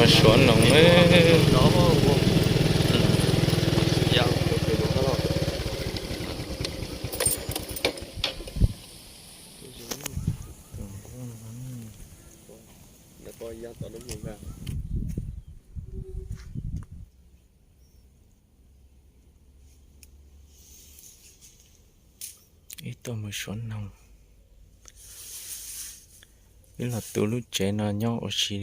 Suav noog. Ib tuaj mus suav noog, wb los tu lub tsev no nyob ua si.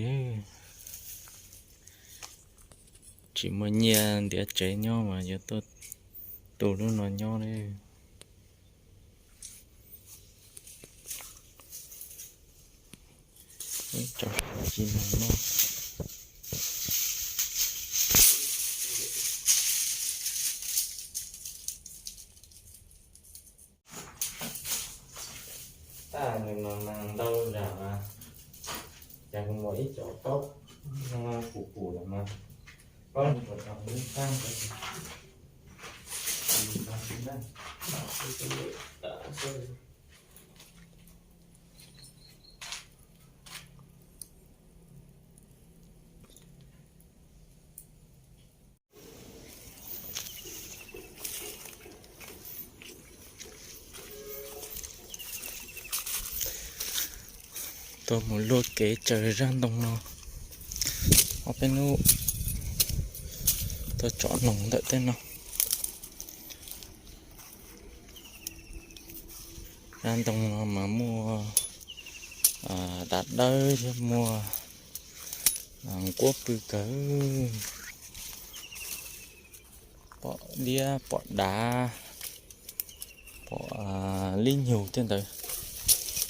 Tsis muaj nyiaj ntiav tsev nyob mas yuav tuaj tu lub no nyob li. Tso tsis no no. Tab nws no ntau zam mas cas kuv muaj ib co paub pus pus lawm mas paub nws puas tau ib tag. Tuaj mus luaj kev tsaws zaj ntoo no, ob peb hnub tuaj tsom noog ntawm tej no. Zaj ntoo no mas muaj dav dawb thiab muaj nquab pw kawg, pom diab pom dav, pom lib nyug tej ntawd.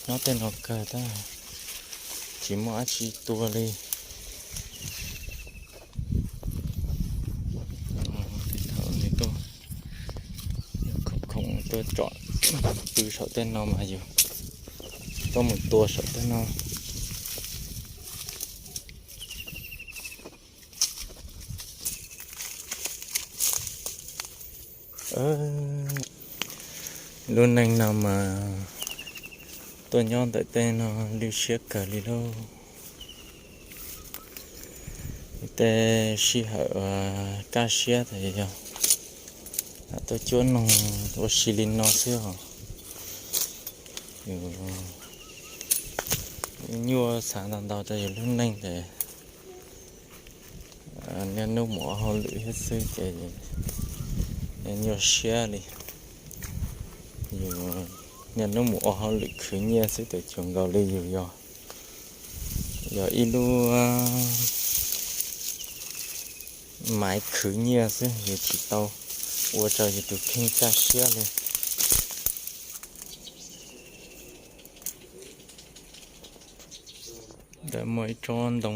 Nyob tej no kawg tab tsis muaj dab tsi tua li. Tej thaum nws tuaj khoom khoom tuaj tsom pw saum tej no mas yus tuaj mus tua saum tej no. Lub neej no mas tuaj nyob ntawm tej no lwj siab kawg li lauj. Tej sij hawm kaj siab tas yog tuaj cuab noog ua si li no xwb os. Nyuaj xav ntau ntau rau yus lub neej ces niaj hnub mus ua hauj lwm thiab xwb ces nyuaj siab li. Yus niaj hnub mus ua hauj lwm khwv nyiaj xwb ces cuag nkaus li yus yog, yog ib lub maiv khwv nyiaj xwb, yus tsis tau ua rau yus tus kheej kaj siab li. Ntawm muaj ib tsob ntoo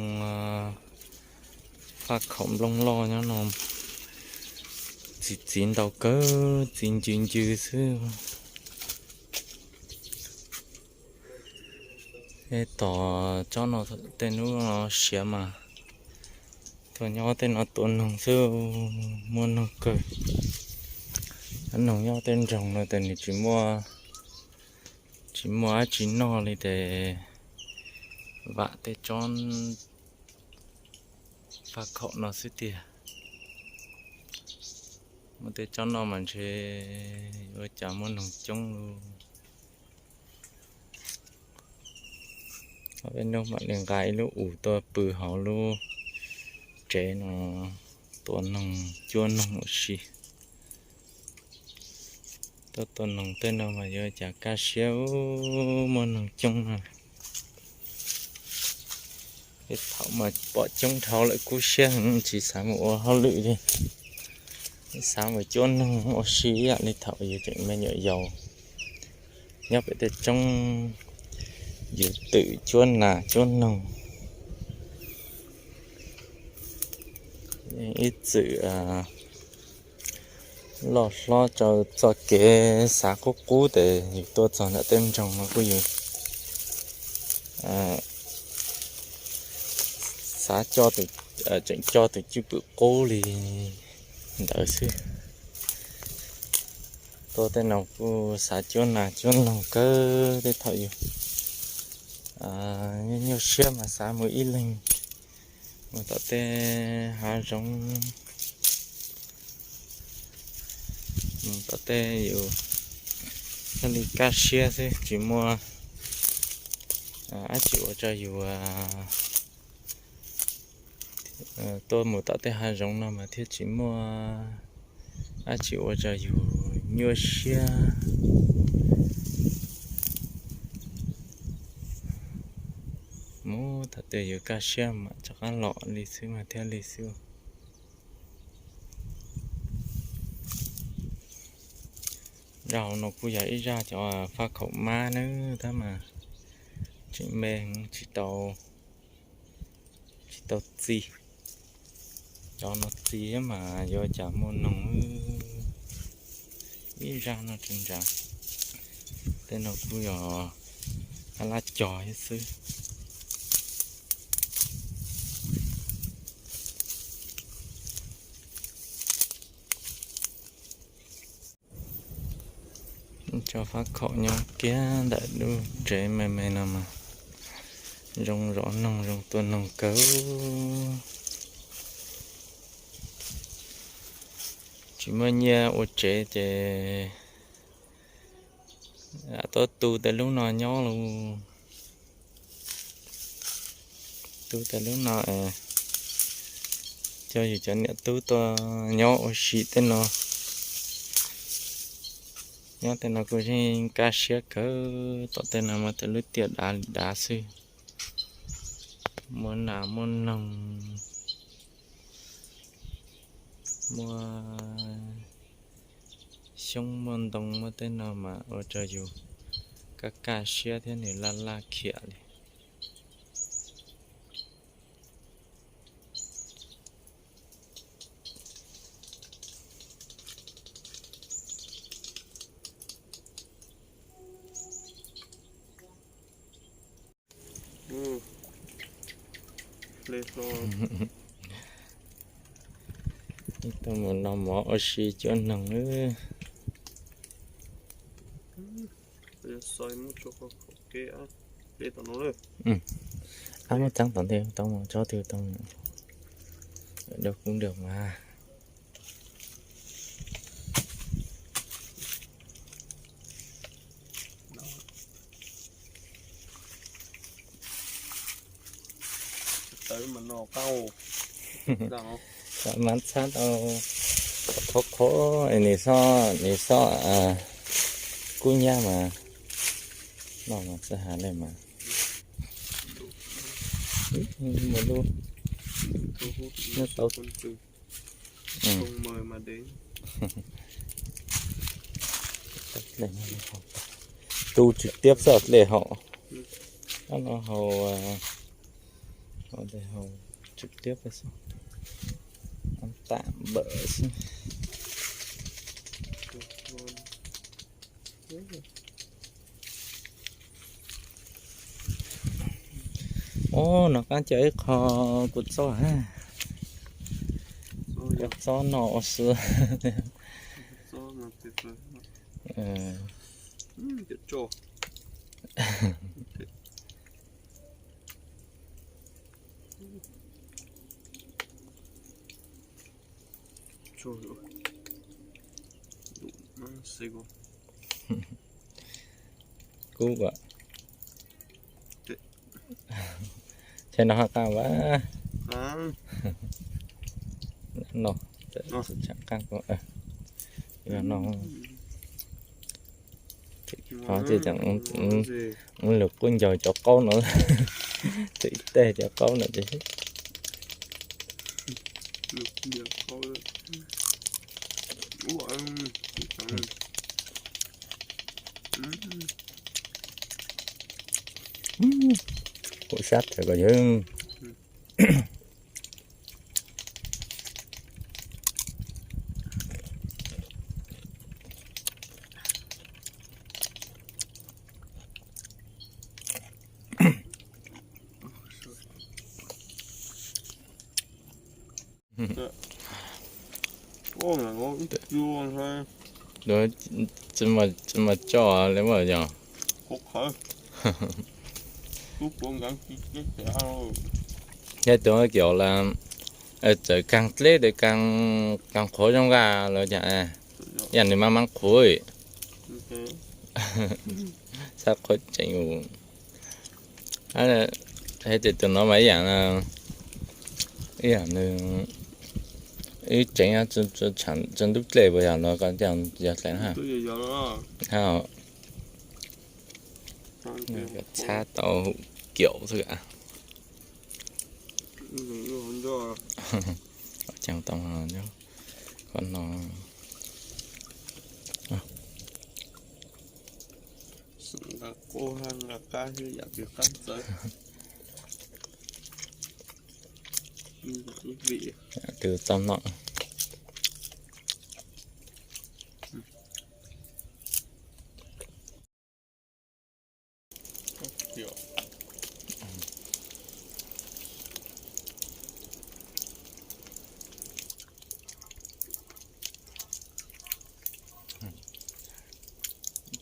faj khaum nplooj loj nyob no, txiv txiv ntau kawg, txiv ncw ncw xwb. Tos tsob no tej hnub no siav mas tuaj nyob tej no tua noog xwb, muaj noog kawg. Noog nyob tej nroog no tes nws tsis muaj, tsis muaj dab tsi noj li tes vam tej tsob faj khaum no xwb tiag. Muaj tej tsob no mas ntshe ua cas muaj noog coob li. Ob peb hnub mam li nqa ib lub us tuaj pw hauv lub tsev no, tua noog cuab noog ua si. Tuaj tua noog tej no mas yuav cas kaj siab, muaj noog coob na. Tej thaum mas pom coob dhau lawm kub siab heev tsis xav mus ua hauj lwm li, xav mus cuab noog ua si ib yam li thaum yus tseem me nyuam yaus nyob pem tej roob, yus twm cuab nas cuab noog. Ib txwm loj hlob rau txoj kev xav qub qub tes yus tuaj txog ntawm tej nroog no kuj yus xav coj, tseem coj tus cwj pwm qub li ntawd xwb. Tuaj tej no kuj xav cuab nas cuab noog kawg, tej thaum yus nyuaj siab mas xav mus ib leeg Mus tom tej hav zoov, mus tom tej yus thiaj li kaj siab xwb, tsis muaj dab tsi ua rau yus, tuaj mus tom tej hav zoov no mas thiaj tsis muaj dab tsi ua rau yus nyuaj siab. Mus thaum twg yus kaj siab mam rov qab los li xwb mas thiaj li xwb. Zaj hauv no kuj yog ib zaj cov faj khaum mab nawb, tab mas tseem me, tsis tau, tsis tau txi. Cov no txi mas yuav cas muaj noog. Ib zaj no tsis nrad, tej no kuj yog hab lab cog thiab xwb. Cov faj khaum nyob kiag ntawm lub tsev me me no mas zoo zov noog zoo tua noog kawg. Tsis muaj nyiaj ua tsev ces tuaj tu tej lub no nyob lauj. Tu tej lub no es coj yus cov niam tub tuaj nyob ua si tej no. Nyob tej no kuj yeej kaj siab kawg, tom tej no muaj tej lub tiaj dav li dav xwb. Muaj nas muaj noog, muaj xyoob muaj ntoo, muaj tej no mas ua rau yus kaj kaj siab thiab nws laj laj khiam li. Tuaj mus noj mov ua si cuab noog. Ab, muab txeeb tom ntej tau mus tsob twg tau mus. Dawb kub dawg mas. Mab txhab tau qhov qhov es nws xob, nws xob kub nyab mas noj mas txawj has li mas. Mus lub noj tau. Tu trực tiếp xwb dlej haus. Ab no haus, haus dlej haus trực tiếp xwb. Tạm bợ xwb. Ub, nov qab cov ib qho kuv txob hab. Kuv txob no ua si. Kub as. Ces no haj qab vas. No, tseem qab no. Ces tseem ua lug qub ncaug cov qaub no, tseem ib teg cov qaub no ces. Kuv sab tawm koj yawg. Tsis mas tso li mas yog. Yog tus kiv las txawm kaag dleb tas kaag qhuav zoo nqaj los cas, yam nws mas mas qhuav. Xav qhuav tseem ua. Hais tias tus no mas ib yam, ib yam nws, ib tseem tsa ntub dlej puas yog los ko yog dlej na. Txhab tau hum kiaum xwb. Ceeb tau qhov no. Nqa quaj nqa qab xwb yam twg qab txawv. Yam twg tau no.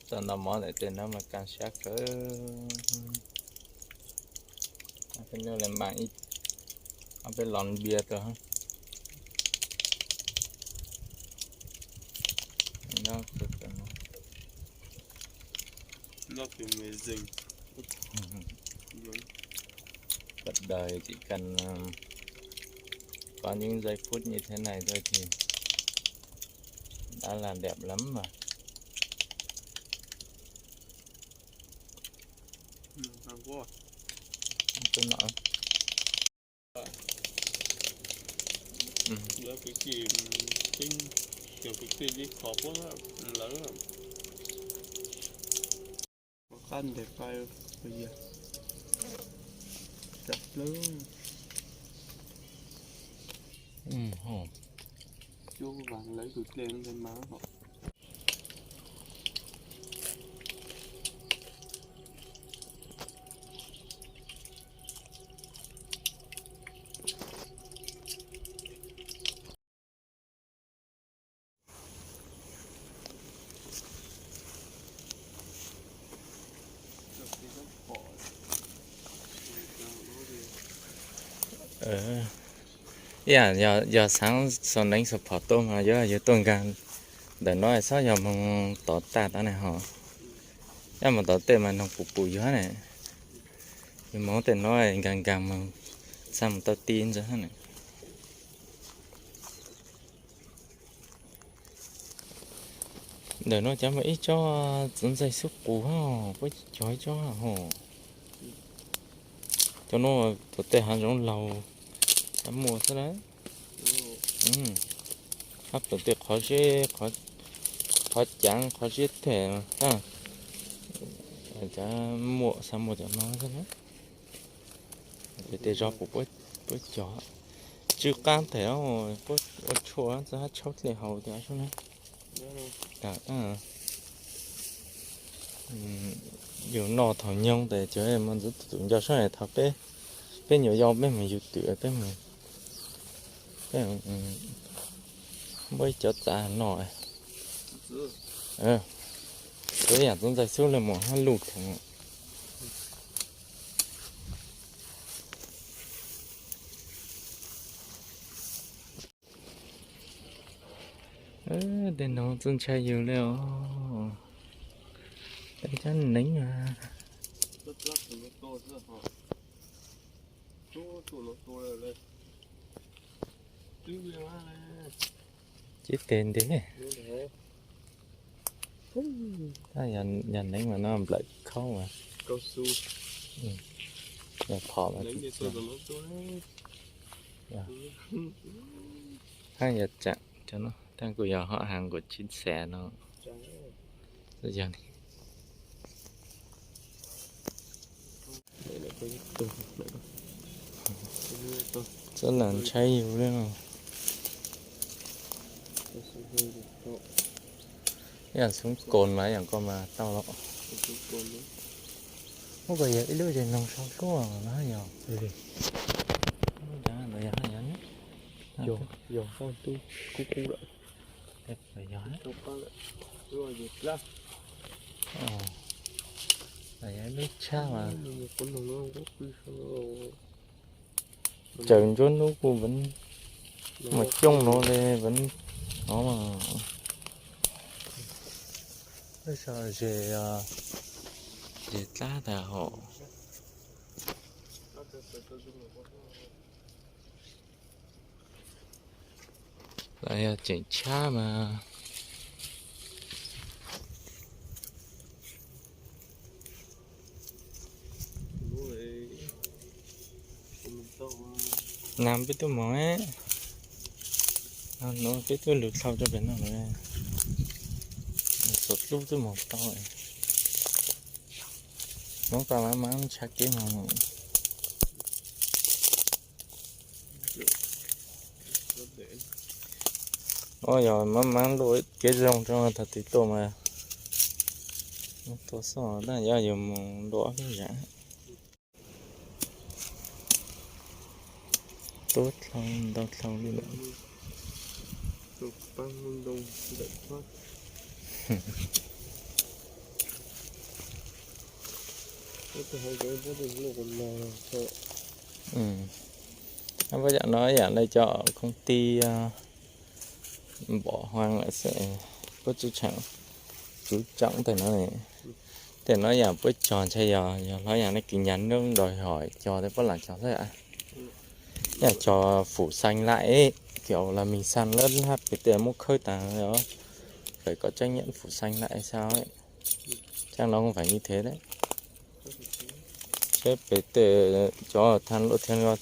Tau noj mov ntawm tej no mas kaag sab kawg. Peb nyuj le mas ib, ob peb los npias rau. Noj tus me zeeg. Cuộc đời chỉ cần, ờ, có những giây phút như thế này thôi thì đã là đẹp lắm mà. Tôi nói. Qab ntes qai, qab plawg. Cuab vas lawv tus dlej ntawd mas. Ib yam yog xaav sau neeb sau phom tuaj mas yuav yug tuaj nkaag ntawm no, txhob yog moog tod tag tod ne ho. Yog moog tod tej mas noog pum pum yug ne. Yug moog tej no nkaag nkaag moog, xaav moog tau ti ntawd ne. Ntawm no cov mas ib tsob txiv ntxaij xub qus hab, puab cog ib tsob hab. Cov no thaum tej hav zoov laug cov muaj xwb na. Hab thaum tej qhov zeb, qhov caav qhov zeb tej, cov muaj xaav muaj cov no xwb na. Tej zog puab cog tsw qaab teg, puab ua tshuaj txhaj tshaub dlej haus tas sub na. Yug noj thaum nyoog tes cov mas ntxuv tus nco sab thaum peb, peb nyuam yau peb mus yug twm peb mus, peb muab ib cov txav noj. Peb yam txuv ntxaij xub le mus hab luj kheev. Tej no txawj ntshai yus li os. Tej cov neeb a. Cib teg ntev. Yog neeb mas no nplawm khaub mas. Yog phom mas. Hab yog tsaam cov no, tab kuj yog hom has nkaum tsib xees no. Yog li. Txawj lam ntshai yus li no. Yam xub koos mas yam ko mas tau los. Muab ko yog ib lub zes noog sau suab no yog. Yog, yog, yog tub kub kub lawm. Yog, yog ib lub tshab mas. Tsaws ntsuab hnub kuj mus coob no li, no mas, ze, ze dlab tas hom. Los yog tseem tshab mas. Nas peb tuaj moog, no peb tuaj lug dlhau rau pem no lawm. Xuv dlub tuaj moog tau. Hmoob tau maab maab ntshaw kev moog. Ua yog maab maab luaj kev zoo rau thaum twg tuaj mas tuaj xwb, tab yog yus mus luaj ob peb zaag. Tub dlhau ntau dlhau li lawm. Pab yam no yam li cov công ty Bảo Hoàng lawm xwb, puab tswv tsheej, tswv tsheej tej no, tej no yam puab cog ntshe yog, yog hlob yam nej kws nhà nước đòi hỏi cog tej puab lam cog xwb. Yam cog phủ xanh lại, kiểu là mình săn lấp hab pem tej muab khawb tas, phải có trách nhiệm phủ xanh lại sao ấy. Chắc nó cũng phải như thế đấy. Seb pem tej cov tha luaj thiab,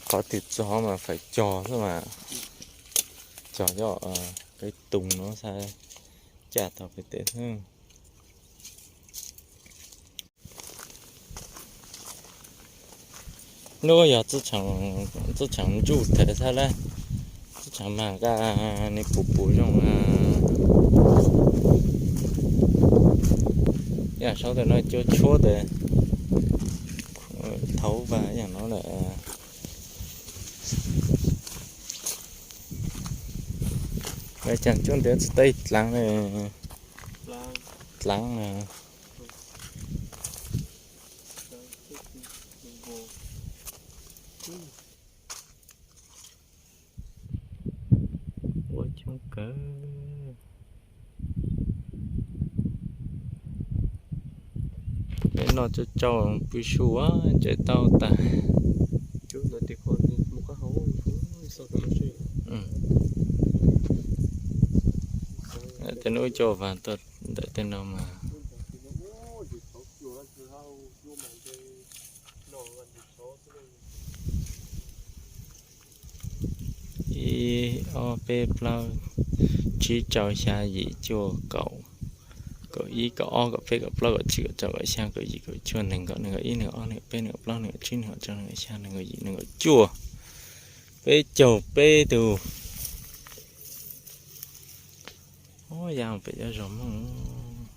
qhov twg txog mas phải cog xwb mas, cog cov peb tus no xwb, caj tau pem tej xwb. Nub yog txwj tshaaj ntsuj tawm xwb lawm, txwj tshaaj mag nqaj nws puv puv zoo. Yam saub ntawm no cua tshuab tes thaum ub yam no lawm. Lawv caag cuab ntiav txhais tes dlaav, dlaav na. Ua coob kawg. Tej no tsau tsau pw su, tseem tau tas. Tej nub cua vaag tuaj ntawm tej no mas. Ib, ob, peb, plaub, tsib, rau, xya, yim, cuaj, kaum, kaum ib, kaum ob, kaum peb, kaum plaub, kaum tsib, kaum rau, kaum xya, kaum yim, kaum cuaj, neeg nkaum, neeg nkaum ib, neeg nkaum ob, neeg nkaum peb, neeg nkaum plaub, neeg nkaum tsib, neeg nkaum rau, neeg nkaum xya, neeg nkaum yim, neeg nkaum cuaj. Peb caug peb tug. Ub, ya pem cov zos Hmoob.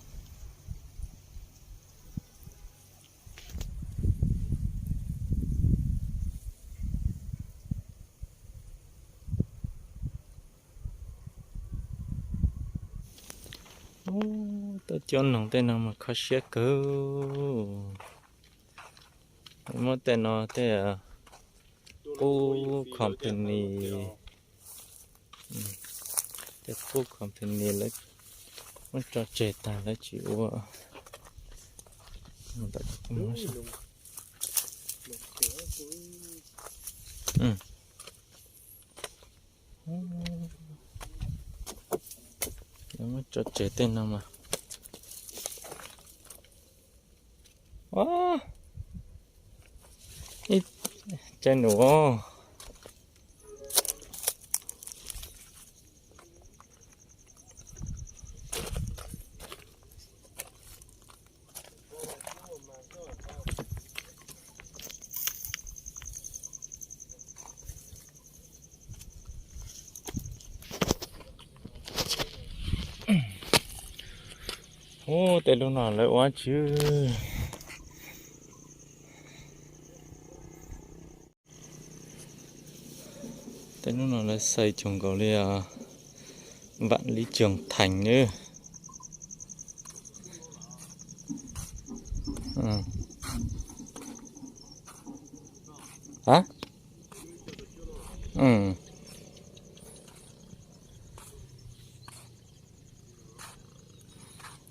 Ub, tuaj cuab noog tej no mas kho siab kawg. Muab tej no tej qub company, tej qub company lawv muab tso tseg tag lawv tsis ua. Muab tso tseg tej no mas. Ib tsaig num. Ub, tej lub no lawv ua tsi? Tej lub no lawv xais cuag nkaus li Vạn Lý Trường Thành nawb. Hả?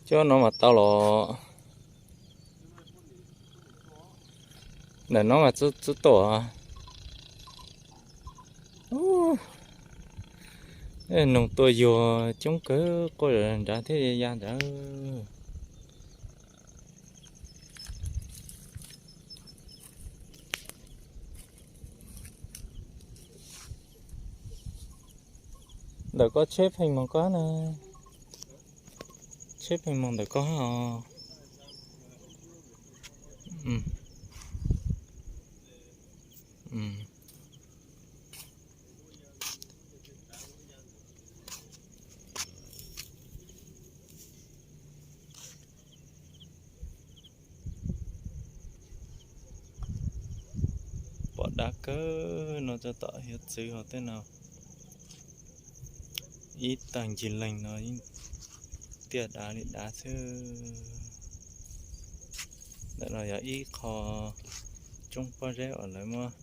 Cov no mas tau los. Ntawm no mas txub tuaj. Noog tua yuag coob kawg, quaj nrad thiab ya nrad. Ntawm koj tsheb pheej moog koj na. Tsheb pheej moog ntawm koj os. Pom dab kawg no, txog tom hiav txwv hauv tej no. Ib tag ncig leeg no yeej tiaj dav li dav xwb. Ntawm no yog ib qho tsoob pob zeb uas lawv muab,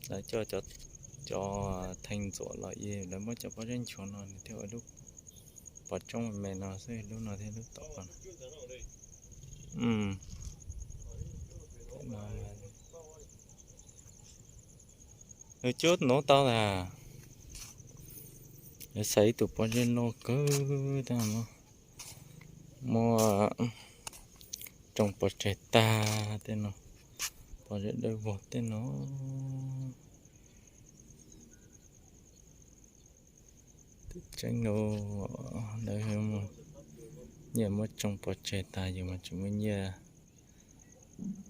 lawv coj cov theej ntxuam los es lawv muab cov pob zeb nchuav no nws thiaj ua lub pov tsoob me me no xwb, lub no thiab lub tom no. Lawv cuab nuv tau tas. Lawv xaiv ib tug pob zeb loj kawg tag no, muab tsoo pov tseg tag tej no, pov zeb dawb vog tej no. Tseeb, lawv nyiaj muab tsoo pov tseg tas, yus mas tseem muaj nyiaj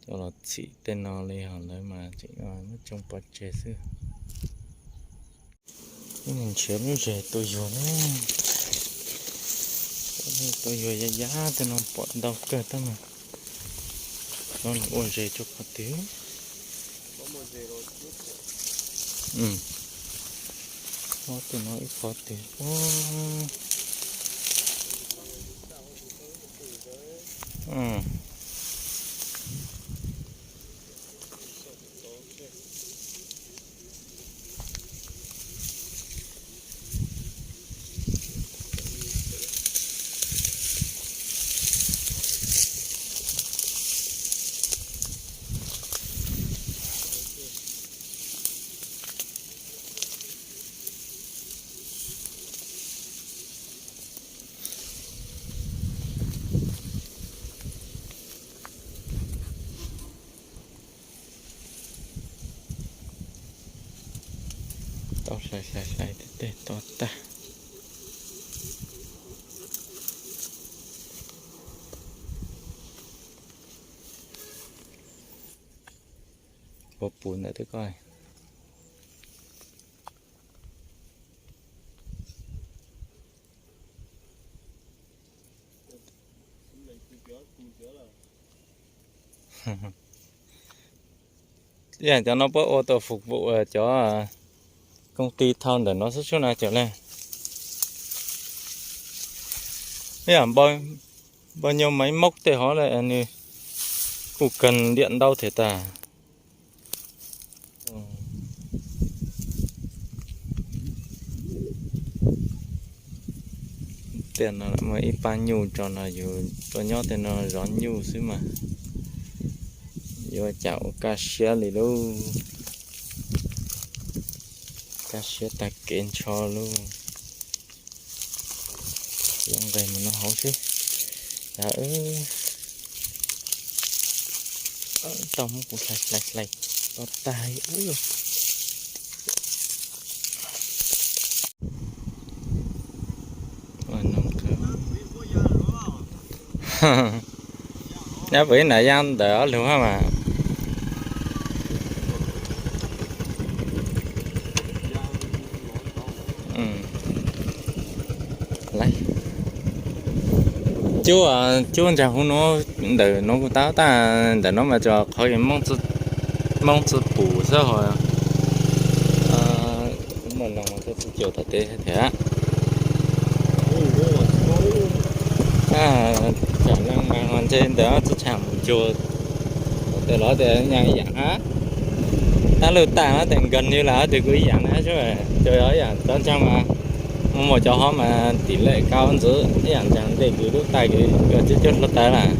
coj los txhim tej no li, ho lawv mas tseem muab tsoo pov tseg xwb. Ntshiav lub zes tua yuag na, tua yuag ya ya tej no pom ntau kawg tab mas no nws ua zes rau qhov twg. Ob tug no ib qhov twg. Tau hlais hlais hlais tej teg to tag. Puv puv ntawm twb koj. Ib yam cov no puab ua tau phục vụ cov công ty thau ntawm no xwb sub na cov le. Ib yam npau nyuj maiv mauj tej hov le nws kuj kawg liam ntau thiab tas. Tej no muaj ib pab nyuj tso no, yus tuaj nyob tej no zov nyuj xwb mas yuav cas ua kaj siab li lauj. Kaj siab tag kev ntsho lauj. Yuav nqes mus no hauv xwb. Cas tau muab kuv hlais hlais hlais to tag ub. Nyob pem ib nram yaj ntawm ob lug hab mas. Cub, cub ntsa huv nuav ntawm nuav kuv tab, tab ntawm nuav mas tsuas qhov Moob txwj pum xwb hos. Muaj noog mas tuaj txwj caum tom teb thiab. Tsam neeg mas ntshe ntawm txwj tshaaj mus cuag, tes los tes nyaj ib yaam hab. Tab lug tag no tes nkag nws lam tus kuv ib yaam na, cov ib yaam tov ntsaag mas muaj muaj cov hov mas tim lem kau ntxwv ib yaam ntsaag ntej kws lub tais kws cov cov hluav taws lawm.